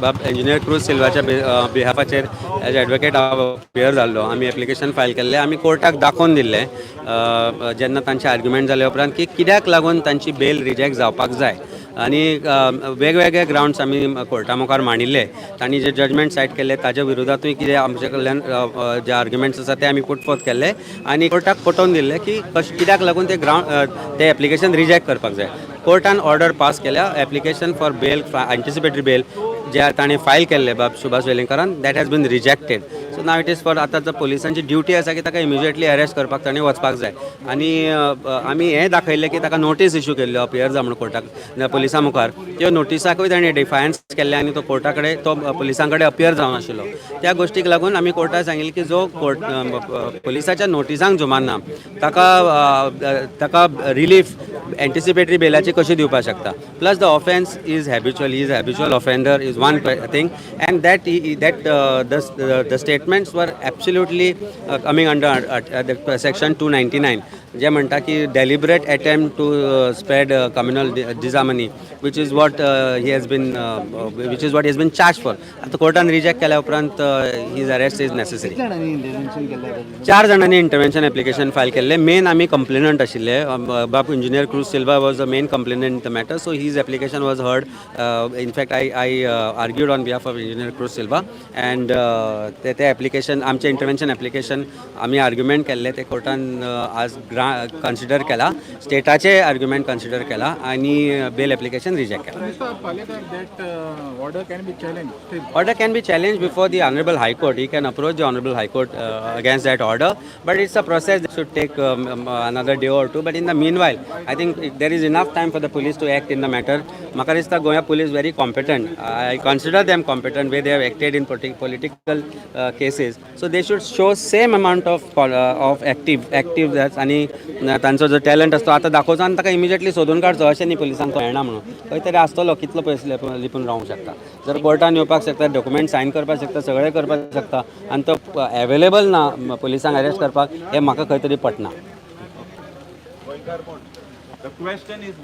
बाब engineer cruise सिल्वाच्या बिहाफाचेर as advocate हांव appear जाल्लो. आमी एप्लिकेशन फायल केल्लें. आमी कोर्टाक दाखोवन दिल्लें जेन्ना तांचे आर्ग्युमेंट जाले उपरांत की कित्याक लागून तांची बेल रिजेक्ट जावपाक जाय आनी वेगवेगळे ग्रावंड्स आमी कोर्टा मुखार मांडिल्ले. तांणी जे जजमेंट सायट केल्ले ताच्या विरोधातूय कितें आमचे कडल्यान जे आर्ग्युमेंट्स आसा ते आमी पुट फोर्थ केल्ले आनी कोर्टाक पटोवन दिल्ले की कशें, कित्याक लागून ते ग्रावंड, ते एप्लिकेशन रिजेक्ट करपाक जाय. कोर्टान ऑर्डर पास केल्या. Application for bail, anticipatory bail जे ताणें फायल केल्ले बाब Subhash वेलिंगकारान, that has been rejected. So now it is for, आतां पोलिसांची ड्युटी आसा की ताका इमिजिएटली अरेस्ट करपाक ताणें वचपाक जाय. आनी आमी हें दाखयल्लें की ताका नोटीस इशू केल्ल्यो अपियर जा म्हणून कोर्टाक, पोलिसां मुखार. त्यो नोटिसाकूय ताणें डिफायन्स केल्लें आनी तो कोर्टा कडेन, तो पोलिसां कडेन अपियर जावनाशिल्लो. त्या गोश्टीक लागून आमी कोर्टाक सांगिल्लें की जो कोर्ट पोलिसाच्या नोटिसांक जुमानना ताका रिलीफ एंटिसिपेटरी बेलाची कशी दिवपाक शकता? Plus the offence is habitual, is habitual offender is one thing, and that the statements were absolutely coming under section 299, जे म्हणटा की deliberate attempt to spread communal disharmony, which is what has been charged for. आतां कोर्टान reject केल्या उपरांत his arrest is necessary. कितल्या जाणांनी intervention केल्लें? चार जाणांनी इंटरव्हेन्शन एप्लिकेशन फायल केल्लें. मेन आमी कंप्लेनंट आशिल्ले. बाब engineer cruise Silva was the main complainant in the matter, so his application was heard. In fact, I argued on behalf of Engineer Cruz Silva and ते ते application, आमचें intervention application आमी argument केल्ले ते कोर्टान आज ग्रा कन्सिडर केला. स्टेटाचे argument consider केला आनी बेल एप्लिकेशन रिजेक्ट केला. Mr. Palekar, that order can be challenged still. Order can be challenged before the Honorable High Court. He can approach the Honorable High Court against that order. But it's a process that should take another day or two. But in the meanwhile, I think there is enough time for the police to act in the matter. म्हाका दिसता गोंया police very competent. I consider them competent, way they have acted in political cases. So they should show same amount of active आनी तांचो जो talent आसतो आतां दाखोवचो आनी ताका इमिजिएटली सोदून काडचो. अशें न्ही पोलिसांक मेळना म्हणून. खंय तरी आसतलो. कितलो पयस लिपून रावंक शकता? जर कोर्टान येवपाक शकता, डॉक्युमेंट सायन करपाक शकता, सगळें करपाक शकता आनी तो एवेलेबल ना पोलिसांक अरेस्ट करपाक, हें म्हाका खंय तरी पटना. The question is